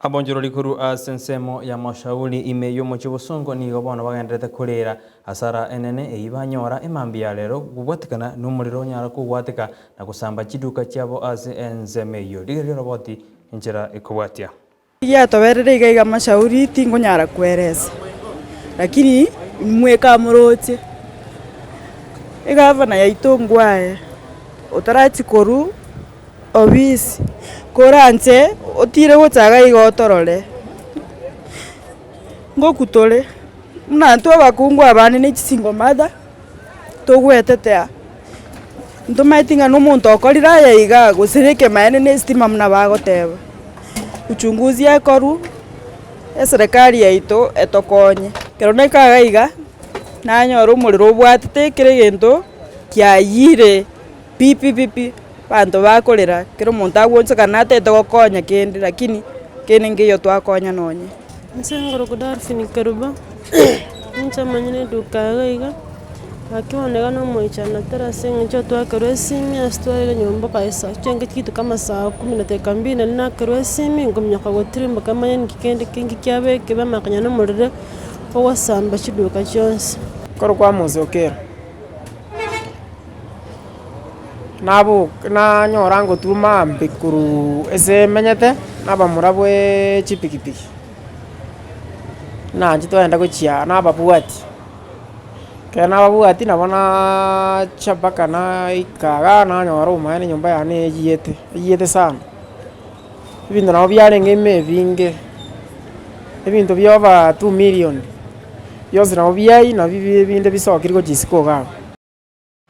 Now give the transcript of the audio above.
Abonchorori korwa ase ensemo ya Mashauri ime y'omochie o Bosongo nigo bono bagendererete korera asara enene eyio banyora emambia ya rero kobwatekana nomorero onyara kogwateka na gosamba chiduka chiabo ase ensemo eyio. Rigereria oroboti enchera ekobwatia. Giatoberire iga iga mashauri tingonyara kweresa, lakini mweka moroche, egavana yaito ngwaye, otarachia korwa obisi, koranche otire gocha iga iga otorore, ngoku tore, buna intwe abakungu abande ne chisingle mother, togwetete aa, ntomaeti ng'a na omonto okorire aya igaa, gose na ekemaene na estima buna bagoteba. Uchunguzi ekorwa, eserekari yaito etokonye. Ekero naika iga iga, nanyora omorero obwatete kera egento kiayire pi pi pi pi, abanto bakorera, kera omonto agwochoka natagete gokonya kende lakini kende nkeiyo twakonya nonye. Inche ngoroku Dolphin Kerubo, ninche omonyene eduka iga iga, gaki bono iga na omoichano tore ase eng'encho twakerwa esimi ase twarire nyomba kabisa, chianga chiaito kama saa kumi na dakika mbili naende nakerwa esimi, nkominyoka gotirimboka manye ninki kende ki kiaba ekebe amanye konya na omorero ogosamba chiduka chionsi. Ekero kwamosokera, naboka nanyora ngotwa maambia korwa ase menyete, na abamura bweeee chipikipiki, naanche twagenda gochia nababwati, ekero nababwati nabo naacha mpaka naika igaa nanyora obomaene enyomba yane eyiete, eyiete sana. Ebinto nabo biarenge ime ebinge, ebinto bia over 2 million, bionsi nabo biayia nabi ebinde bisokire gochia isiko iga abwo.